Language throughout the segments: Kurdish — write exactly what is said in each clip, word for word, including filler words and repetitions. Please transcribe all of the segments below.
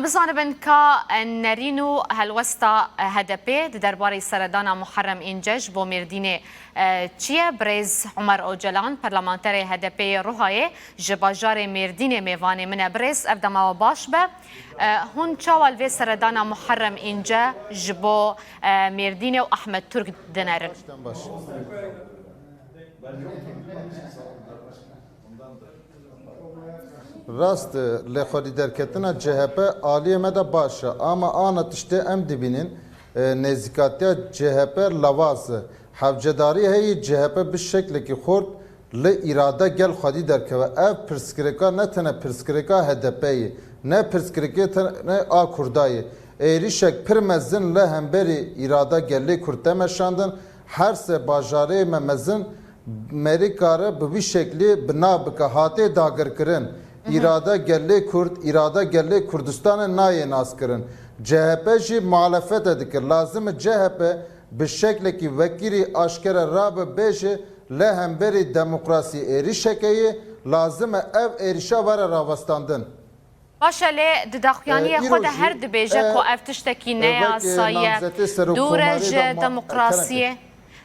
Bizanibin ka, e, nerîn û helwesta, e, H D P di derbarê seredana Muharrem Înce ji bo Mêrdînê, e, çi ye? Birêz Omer Ocalan, parlamenterê H D P yê Ruhayê, ji bajarê Mêrdînê mêvanê min e. Birêz, ev dema we baş be. E, hûn çawa li vê seredana Muharrem Înce ji bo, e, Mêrdînê û Ahmet Turk dinerin? Baştan baş. Rast e, lê xwedî derketina C H P aliyê me de baş e, ama ana tiştê em dibînin, e, nêzîkatiya C H P lawaz e. Hevcedarî heye C H P bi şeklekî xurt li îrada gel xwedî derkeve. Ev pirsgirêka ne tene pirsgirêka H D P yê, ne pirsgirêkê tene a Kurda yê. Êrîşek pir mezin li hemberî îrada gelê Kurd te meşandin. Her se bajarê me mezin merî kare bi vî şeklî bi nav bike, hatê dagirkirin. Îrada gelê Kurd, îrada gelê Kurdistanê nayê naskirin. C H P jî muhalefete dikir. Lazim e C H P bi şeklekî vekirî aşkere rabe bêje, li hemberî demokrasî êrîşeke ye, lazim e ev êrîşa were rawestandin. Baş e, lê di daxuyaniyê xwe de her dibêje ku ev tiştekî neyasayî ye, dûr e ji demokrasiyê.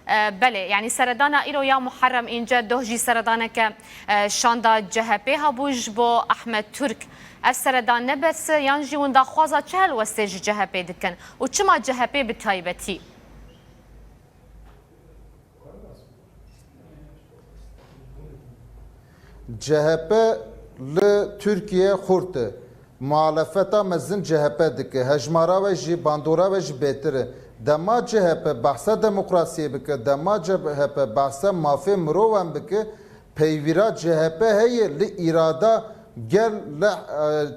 E, belê, yanî seredana îro ya Muharrem Înce doh jî seredaneke, e, şanda C H P hebû ji bo Ahmet Turk. Ev seredan ne bes e, yan jî hûn daxwaza çi helwestê ji C H P dikin û çima C H P bi taybetî? C H P li Tirkiye xurt e. Muhalefeta mezin C H P dike. Hejmara we jî, bandora we jî bêtir e. Dema C H P behsa demokrasiyê bike, dema C H P behsa mafê mirovan bike, peywîra C H P heye li îrada gel li, e,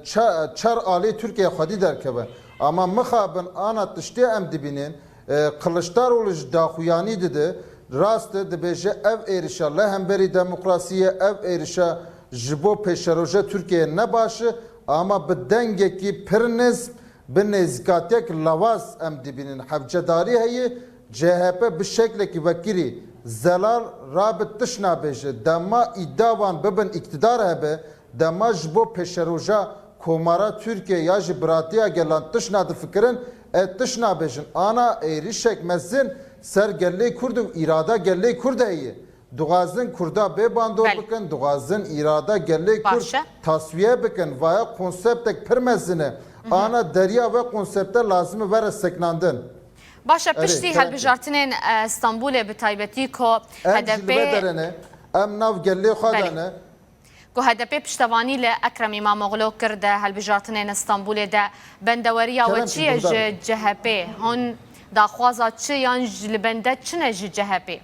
ça-, çar alê Tirkiye xwedî derkeve. Ama mixabin ana tiştê em dibînin, e, Kiliçdaroglu ji daxuyanî dide, rast e, dibêje ev êrişa li hemberî demokrasî ye, ev êrişa ji bo pêşeroja Tirkiyeyê ne baş e, ama bi dengekî pir nizm, bi nêzîkatiyek lawaz em dibînin. Hevcedarî heye, C H P bi şeklekî vekirî zelal rabe tişt nabêje. Dema îdia wan bibin îktidar hebe, dema ji bo pêşeroja Komara Tirkiye ya jî biratiya gelan tişt nadifikirin, e tişt nabêjin. Ana êrîşek mezin ser gelê Kurd û îrada gelê Kurd heye. Dixwazin Kurda bê bandor bikin, dixwazin îrada gelê Kurd tasfiye bikin. Vaya konseptek pir mezin e. Ana deriya ve konsepte lazim e were seknandin. Baş e, piştî helbijartinên, e, Stenbolê bi taybetî ku H D P, em ji li ve derene, em nav gelê xwe de ne. Ku H D P piştevanî li Ekrem Îmamoglû kir di hilbijartinên Stenbolê de, bendeweriya we çi ye ji C H P? Hûn daxwaza çi yan ji li bende çi ne ji C H P?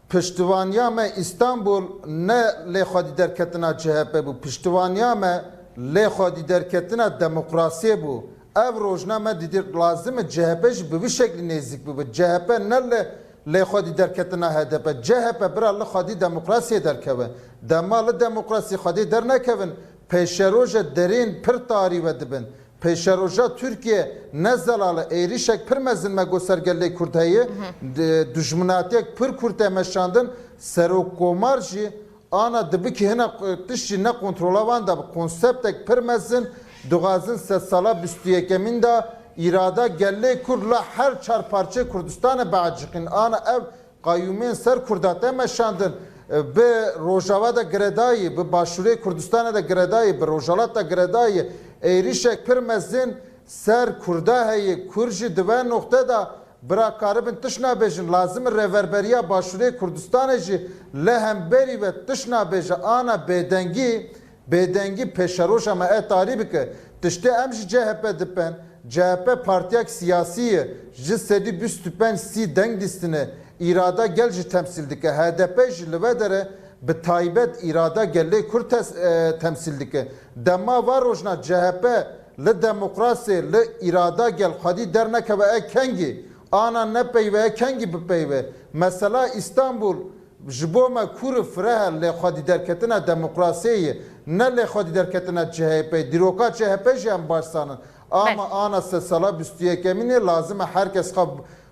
Piştivaniya me Îstanbul ne lêxwedî derketina C H P bû. Piştivaniya me lêxwedî derketina demokrasiyê bû. Ev rojna me didî lazim e C H P jî bi vî şeklî nêzîk bibe. C H P ne li lê xwedî derketina H D P. C H P bira li xwedî demokrasiyê derkeve. Dema li demokrasî xwedî dernekevin, pêşeroja derên pir tarî ve dibin. Pêşeroja Tirkiye ne zelal e, êrîşek pir mezin me got ser gelê Kurd heye. Di-, dijminatiyek pir kurt e meşandin. Serokkomar jî ana dibikî hina, e, tişt jî ne kontrola wan de bi konseptek pir mezin, dixwazin sedsala bîst û yekemîn de îrada gelê Kurd la her çar parçeyê Kurdistanê biaciqîn. Ana ev qayûmên ser Kurda te meşandin, e, bi Rojava de girêdayî, bi Başûrê Kurdistanê de girêdayî, bi Rojhilat de girêdayî, êrîşek pir mezin ser Kurda heye. Kurd jî di ve noqte de bira karibin tişt nabêjin. Lazim e rêverberiya Başûrê Kurdistanê jî li hemberî ve tişt nabêje. Ana bêdengî, bêdengî pêşeroja me e tarî bike. Tiştê em ji C H P dipin. C H P partiyek siyasî ye. Ji sedî bîst û pênc sî deng dîstine. Îrada gel jî temsîl dike. H D P jî li ve dere bi taybet îrada gelê Kurd tes-, e, temsîl dike. Dema va rojna C H P li demokrasiyê, li îrada gel xwedî dernekeve e kengî? Ana nepeyve e kengî bipeyve? Mesela Îstanbul ji bo me kûr û fireh e, lê xwedî derketina demokrasiyê ye, ne lê xwedî derketina C H P. Dîroka C H P jî em baş zanin. Ama ana sedsala bîst û yekemînê lazim e her kes xwe,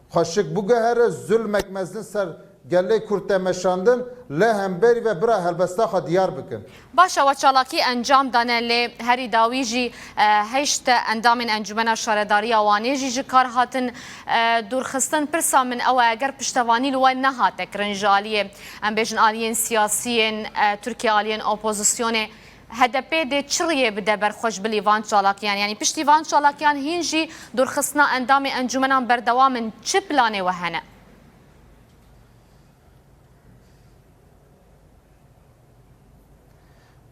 xwe şik biguhere, zulmek mezin ser Gelê Kurd te meşandin, li hemberî ve bira helbesta xwe diyar bikin. Baş e, we çalakî encam dane, lê herî dawî jî, e, heşt endamên Encûmena Şaredariya Wanê jî ji kar hatin, e, dûrxistin. Pirsa min ew e, eger piştevanî li we nehate kirin ji aliyê, em bêjin, aliyên siyasiyên, e, Tirkiye, aliyên opozisyonê, H D P dê çi riyê bide ber xwe ji bilî van çalakiyan? Yanî piştî van çalakiyan hîn jî dûrxistina endamê encûmenan berdewam in. Çi planê we hene?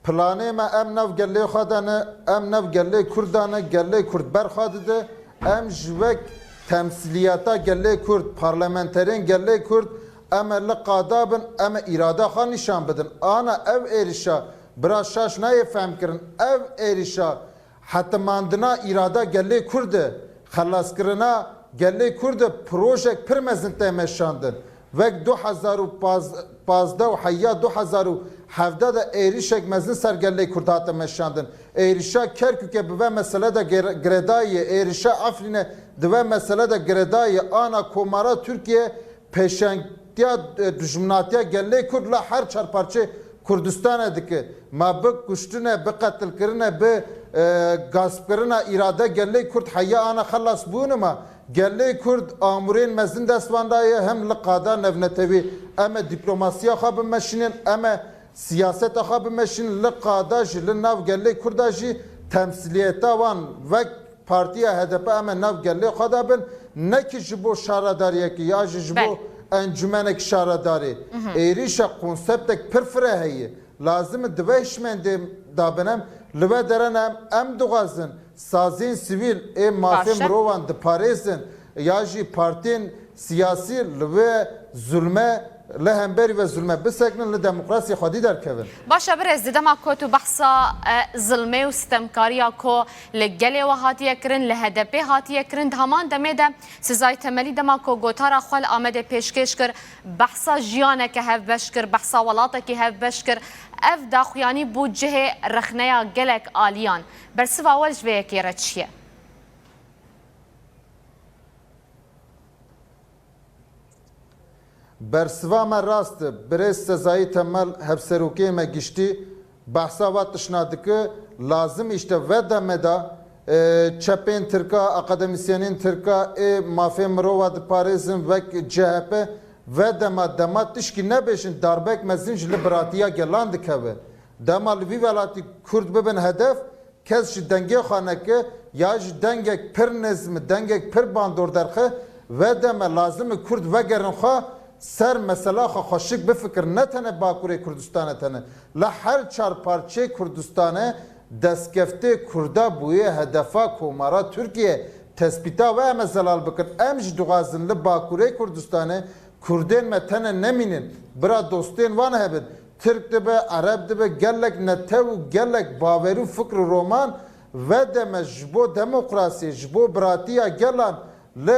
Planê me, em nav gelê xwe de ne, em nav gelê Kurd de ne, gelê Kurd ber xwe dide. Em ji wek temsîliyeta gelê Kurd, parlamenterên gelê Kurd, em ê li qada bin, em ê îrada xwe nîşan bidin. Ana ev êrişa, bira şaş nayê fehmkirin, ev êrişa hetimandina îrada gelê Kurd e, xelaskirina gelê Kurd e, projek pir mezin tê meşandin. Wek du hezar û pazdeh û heya du hezar û hevdeh de êrişek mezin ser gelê Kurd hate meşandin. Êrişa Kerkûkê bi ve mesele de gere-, girêdayî ye, êrişa Efrînê di ve mesele de girêdayî ye. Ana Komara Tirkiye pêşengtiya, e, dijminatiya gelê Kurd la her çar parçeyê Kurdistanê dike. Ma bi kuştine, bi qetilkirine, bi, e, gaspkirina îrade gelê Kurd heya ana xelas bûne ma. Gelê Kurd amûrên mezin dest van daye, hem li qada navnetewî em ê diplomasiya xwe bimeşînin, em ê siyaseta xwe bimeşînin, li qada jî li nav gelê Kurda jî temsîliyeta wan wek Partiya H D P em ê nav gelê xwe de bin, ne ki ji bo şaredariyekê ya jî ji bo Belê. encûmenek şaredarê. Mhm. Êrîşa konseptek pir fireh heye. Lazim e di vê hişmendê de bin em, li vê dere ne em, em dixwazin sazên sivîl ê mafê Baş e. mirovan diparêzin ya jî partiyên siyasî li vê zulme, li hemberî ve zulme bisekinin, li demokrasiyê xwedî derkevin. Baş e birêz, di dema ku tu behsa, e, zilmê û sitemkariya ku li gelê we hatiye kirin, li H D P hatiye kirin, di heman demê de Sezai Temelî dema ku gotara xwe li Amedê pêşkêş kir, behsa jiyaneke hevbeş kir, behsa welatekî hevbeş kir. Ev daxuyanî bû cihê rexneya gelek aliyan. Bersiva we ji vê yekê re çi ye? Bersiva me rast e. Birêz Sezai Temel, hevserokê me giştî, behsa va tişna dike. Lazim îşte ve deme de, e, çepên Tirka, akademîsyenên Tirka ê mafê mirova diparêzin wek C H P, ve dema, dema tişkî nebêjin, darbek mezin ji li biratiya gelan dikeve. Dema li vî welatî Kurd bibin hedef, kes ji dengê xwe neke, ya ji dengek pir nizm, dengek pir bandor derxe, ve deme lazim e Kurd vegerin xwe ser mesela xwe xweşik bifikir. Ne tene Bakurê Kurdistanê tene. Li her çar parçeyê Kurdistanê destkeftê Kurda bûye hedefa Komara Tirkiye. Tespîta ve em ê zelal bikin. Em jî dixwazin li Bakurê Kurdistanê Kurdên me tene nemînin. Bira dostên wan hebin. Tirk dibe, Ereb dibe, gelek netew û gelek bawer û fikr û roman ve deme ji bo demokrasiyê, ji bo biratiya gelan li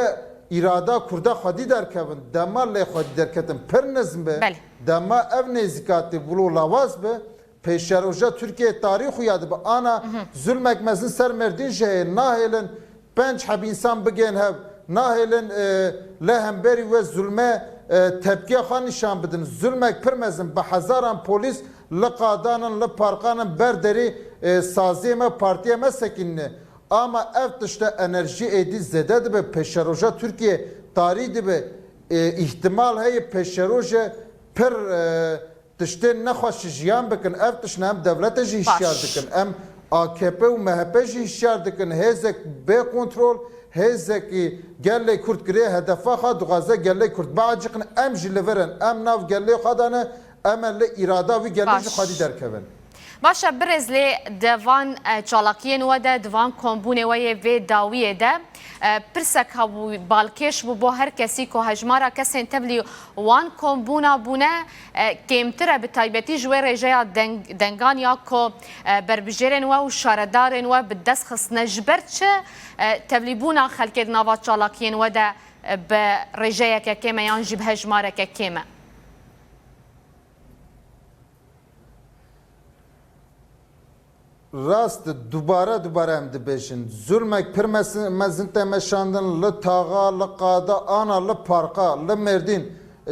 îrada Kurda xwedî derkevin. Dema lê xwedî derketin pir nizm be. Belê. Dema ev nêzîkatî wilo lawaz be, pêşeroja Tirkiye tarîx xuya dibe. Ana Mhm. zulmek mezin ser Mêrdîn jî heye. Nahêlin penc heb însan bigên hev, nahêlin, e, li hemberî we zulme, e, tepkiya xwe nîşan bidin. Zulmek pir mezin, bi hezaran polîs li qadan in, li parkan in, ber derî, e, saziyê me, partiyê me sekînine. Ama ev tişte enerjî êdî zêde dibe, pêşeroja Tirkiye tarî dibe, e, îhtimal heye pêşeroje pir, e, tiştên nexweş jiyan bikin. Ev tiştine em dewlete jî hişyar Baş. dikin. Em A K P û M H P jî hişyar dikin. Hêzek bê kontrol, hêzekî gelê Kurd girê hedefa xwe, dixwaze gelê Kurd biaciqin. Em jî li vir in. Em nav gelê xwe de ne, em ê li îrada wî gelê Baş. jî xwedî derkevin. Baş e, birêz lê di van, e, çalakiyên we de, di van kombûnê we yê vê dawiyê de, e, pirsek hebû, balkêş bû bo her kesî ku hejmara kesên tevlî wan kombûna bûne, e, kêmtir e, bi taybetî ji wê rêjeya deng-, dengan ya ku, e, berbijêrên we û şaredarên we bi dest xistine. Ji ber çi, e, tevlîbûna xelkê di nava çalakiyên we de, e, bi rêjeyeke kêm e yan jî bi hejmareke kêm e? Rast, dubare dubare em dibêjin. Zulmek pir mes-, mezin te meşandin li taxa, li qada, ana li parka, li Mêrdîn.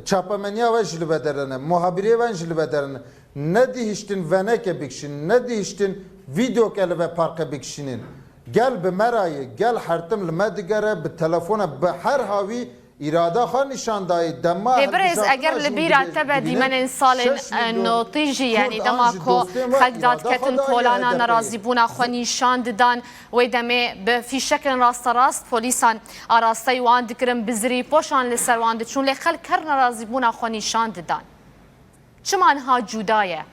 Çapemeniya we jî li ve derine, muhabirê we jî li ve derine. Nedihiştin veneke bikişînin, nedihiştin vîdeoke li ve parke bikişînin. Gel bi me re ye, gel her tim li me digere, bi telefona, bi her hawî îrada xwe nîşan dayê. Dema Lê birêz, hilbijartina eger li jî bîra dibê-, te be dibînin, dîmenên salên, şeş e, milyon notî jî, Kurd yanî an dema jî ku dostên we xelk îrada xwe dadiket kolana nerazîbûna xwe nîşan didan, wê demê bi fîşekên rasterast polîsan arasteyî wan dikirin, bi zirî poşan li ser wan diçûn, lê xelk her nerazîbûna xwe nîşan didan. Çima niha cuda ye?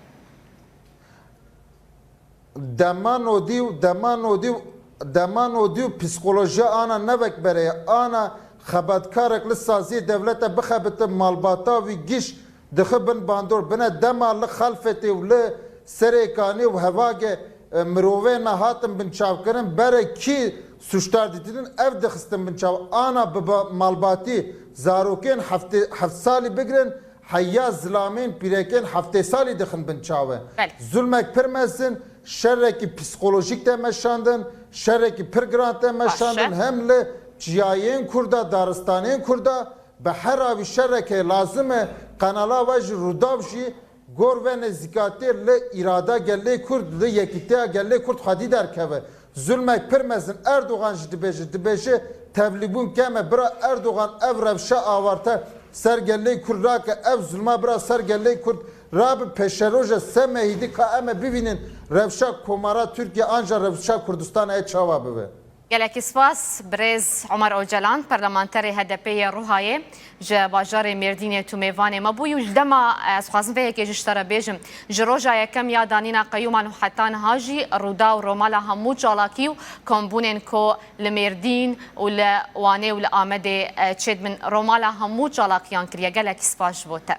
Dema nodî û, dema nodî û, dema nodî û psîkolojiya ana ne wek berê ye. Ana xebatkarek li saziyê dewlete bixebite malbata wî giş dixi bin bandor. Bine dema li Xelfetê û li Serêkanê û Hevagê, e, mirovê nehatin binçavkirin, berê kî sûcdar dîtînin, ev dixistin binçav. Ana bi ba-, malbatî zarokên heftê, heft salî bigirin, heya zilamên pîrekên heftê salî dixin binçav e. Belê. Zulmek pir mezin, şerekî psîkolojîk te meşandin, şerekî pir giran te Baş e. meşandin, hem li çiyayên Kurda, daristanên Kurda, bi her awî şerekê lazim e, kanala we jî, Rûdaw jî, gor ve nêzîkatiyê li îrada gelê Kurd, li yekîtiya gelê Kurd xwedî derkeve. Zulmek pir mezin. Erdogan jî dibêje, dibêje tevlîbûn kem e. Bira Erdogan ev rewşa awarte ser gelê Kurd rake, ev zulma bira ser gelê Kurd rabe, pêşeroja se mehî dî ka em ê bibînin rewşa Komara Tirkiye an jî rewşa Kurdistanê çawa bibe. Gelekî spas, birêz Omer Ocalan, parlamenterê H D P yê Ruhayê, ji bajarê Mêrdînê tu mêvanê me bûyî û ji dema, ez xwazim vê yekê ji te re bêjim, ji roja yekem ya danîna qeyûman û heta niha jî Rûdaw romala hemû çalakî û kombûnên ku li Mêrdîn û li Wanê û li Amedê, e, çêdibin, romala hemû çalakiyan kiriye. Gelekî spas ji bo te.